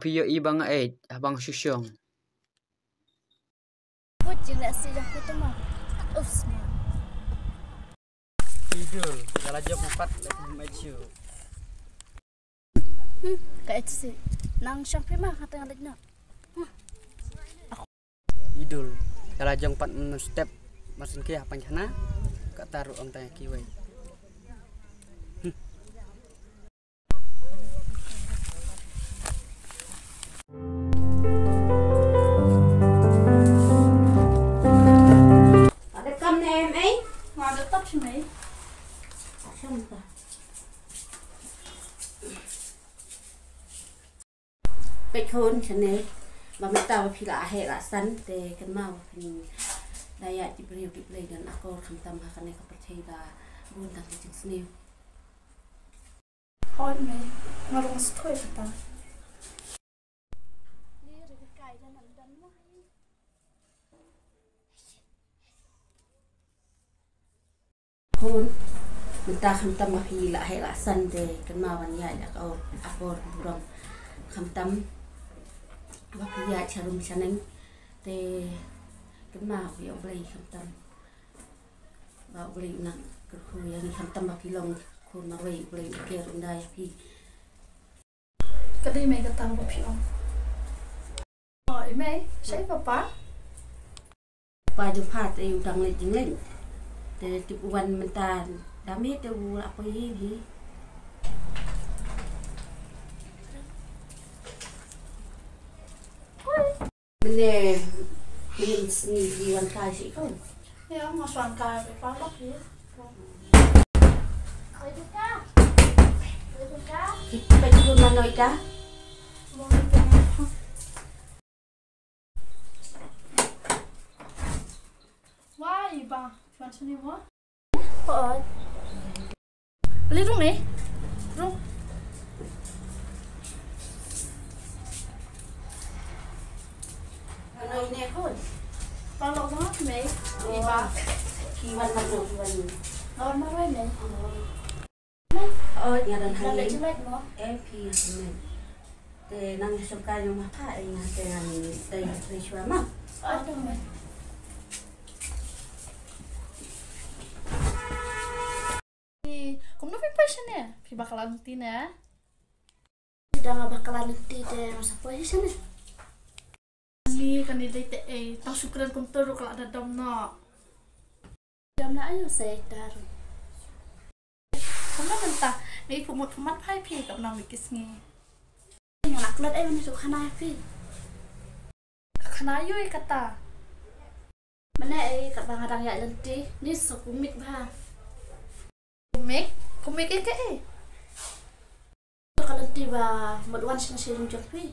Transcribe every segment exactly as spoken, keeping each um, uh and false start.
Ïohi ba nga eit, haba nga shu shong. Put jing leh si jong phi tu ma. Ups ma. Idol, ïa la jong pat la kum eit shu. Hmm, ka eit si. Nang shong phi ma, nga tang leit noh. Idol, ïa la jong pat mynstep, mar shen ki hapang khana, kata ruh ong tang kiwei. Ada kam ne em ei? Nga ada tap shi mei. Sham ta. Peit khun shane, ba mynta ba phi la heh la san te kynmaw ba phin da ïaid ki briew ki blei don akor khamtam ha kane ka pyrthei ba bun tang ki jingsniew. Hooid mei, nga ruh nga sngewthuh kata. Khun, mynta khamtam ba phi la heh la san te kynmaw ban ïaid ïa ka akor burom. Khamtam ba phi ïaid sha rum sha neng te kynmaw ïa U Blei khamtam. Ba U Blei u nang kyrkhu ïa ngi khamtam ba phi long khun marwei, U Blei u ker u nda ïa phi. Ka dei mei kata ba phi ong. Oh, i mei, shaei papa? Papa jong pha te u dang leit jingleit. Te tip u wan mynta da mei te u la poi hi hi. Mynne, mynne sngi phi wan kai shi ko. Ïa, nga shu wan kai ba paralok hi. Oi, Dika. Oi, Dika. Ki peit ki mano ita? Wah, iba. Wan sini mo. Oi. Beli rung ni. Rung. Ano ini aku? Paralok ma, mei. Iba. Ki wan marwei, ki wan. Wan marwei, mei. Oh, nga don hangne. Wan leit mo. Em, phi hangne. Te nang shong kai jong ma pha, eh, nga te ngan dei dei shuwa ma. Oh, to mei. Kumno phi poi shane? Phi bakla lynti ne? Dang bakla lynti te nga sa poi shane. Ni kane dei te ei, tang shu kren kumta ruh ka la da dom noh. Dom na ayu sa ita ruh. Kumno mynta, ngi phu mut phu mat phai phi ka bnang wei ki sngi. Nga la klet ei, mane shu khana phi. Ka khana ïa i kata. Mane ei, kaba nga dang ïaid lynti, ni sa kumik bha. Kumik? Kumik ei ka ei? Ka lynti ba mut wan sha sha jong phi.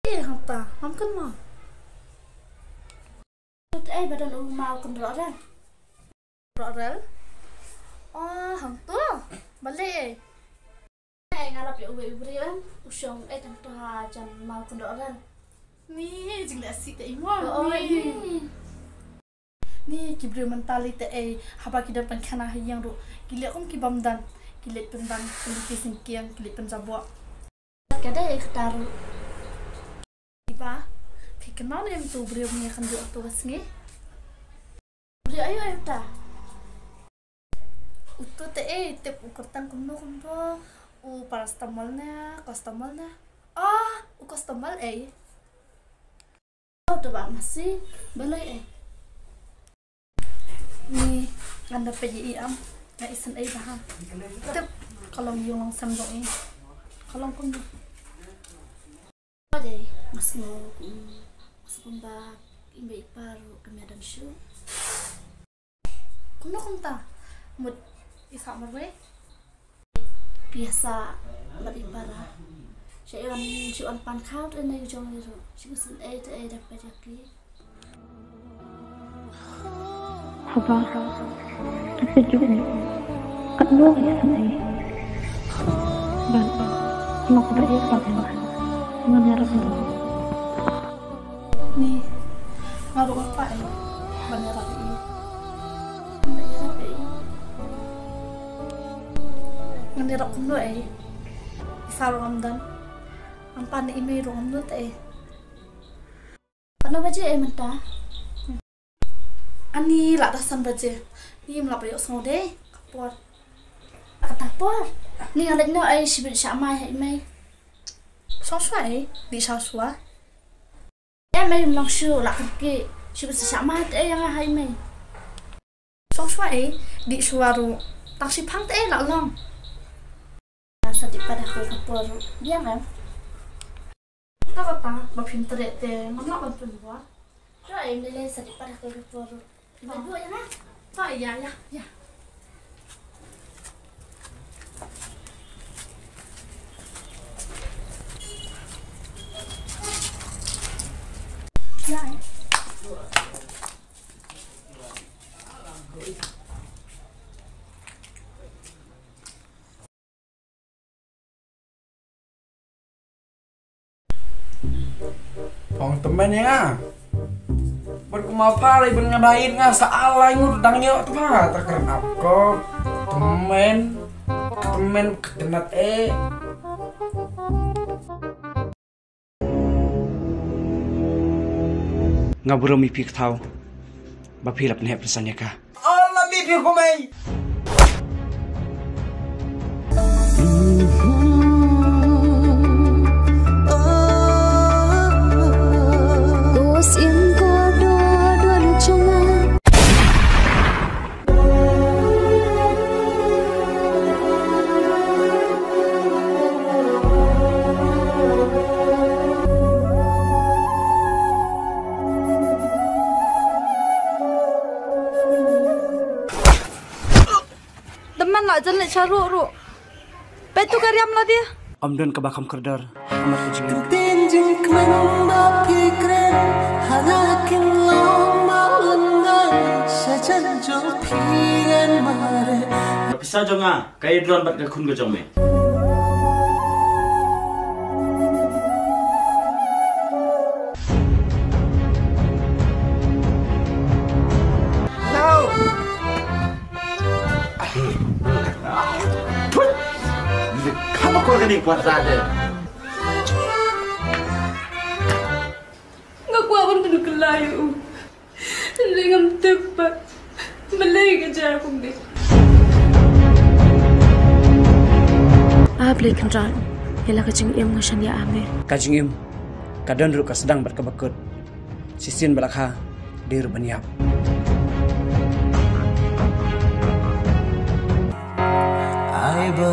Ei, hangta, ngam kynmaw. Tut ei ba don u maw kynroh rel. Roh rel? Oh, hangto. Balei ei? Ei, nga lap ïa uwei u briew em, u shong ei tang to ha jan maw kynroh rel. Ni, jingleh sih te i mo. Oi, ni. Ni, ki briew mynta lei te ei, haba ki don pynkhana ha ïing ruh ki leh kum ki bym don, ki leit pynban pynliti syngkiang, ki leit pynjaboh. Ka dei ei kata ruh. Iba, phi kynmaw ne em utu u briew mynne kynduh ha utu ka sngi? Briew aïu aïu uta? Utu te ei, tip u kyrteng kumno kumno, u paracetamol ne, costamol ne? Ah, u costamol ei. Uta ba masi, balei ei? Ni, ngan da peit ïa i am, nga isynei bha. Tip, ka long ïing long sem jong i. Ka long kumno? Ba dei, nga sngew, mm, nga sngew ba i mei i pa ruh kim ïadon shuh. Kumno kumta? Mut i sah marwei? Phi sah marwei para. Sha ïa wan shu wan pan khaw te ne jong i ruh. Shu syn ei te ei da peit ïa ki. Haba, ki sa ju ni. Katno ngi sngewsih. Ban, lok ba ïa ka ba ngan ïarap ïa. Ni, nga ruh nga pah ïa ban ïarap ïa. Ngan ïarap kumno ïa. Sa ruh ngam don. Am pan i mei ruh ngam nud ei. Katno baje ei mynta? Ani la da san baje. Ni mla ba ïoh sngew dei. Ka por. Kata por. Ni nga leit noh ei, shibit sha mai ha i mei. Song shuwa ei, di song shuwa. Em ei, mlong shu la kyrki. Shibit sha mai te ei, ïa nga ha i mei. Song shuwa ei, di shuwa ruh. Tang shiphang te ei la long. Sa dih pat ha kawei ka por ruh. Biang em? Ta kata, ba phim treh te, ngam lah ban pynbua. To em, lei lei sa dih pat ha kawei ka por ruh. Ban buh ïa nga? To ïa, ïa, ïa. Ïa, ïa. Ong tymmen ïa nga. Bad kumba pha lei ban nga dait nga sa alai ngut dang ïoh tymmen ta kren ap ko. Tymmen. Tymmen ka kynat eh. Nga burom ïa phi ka thaw ba phi la pynheh pynsan ïa ka. All ma phi phi kumei. Ko sim ko do do lu chunga. Tymmen la jan leit sha ruh ruh. Peit tu ka riam la dia. Ym don kaba kham kordor ha khmat ka jingim. Ktien jingkmen ba phi kren ha nga kin long ba lyngngai sha jan jong phi ngan mareh. Ka pisa jong nga ka ïadron bad ka khun ka jong me. Kham akor kane kwah sa de. Nga kwah ban pynkylla ïa u. Hynrei ngam tip pat balei ka jia kumne. A Blei Kynrad, ïa la ka jingim nga shaniah ha me. Ka jingim ka don ruh ka sdang bad kaba kut. Shisien ba la kha dei ruh ban ïap. Ai ba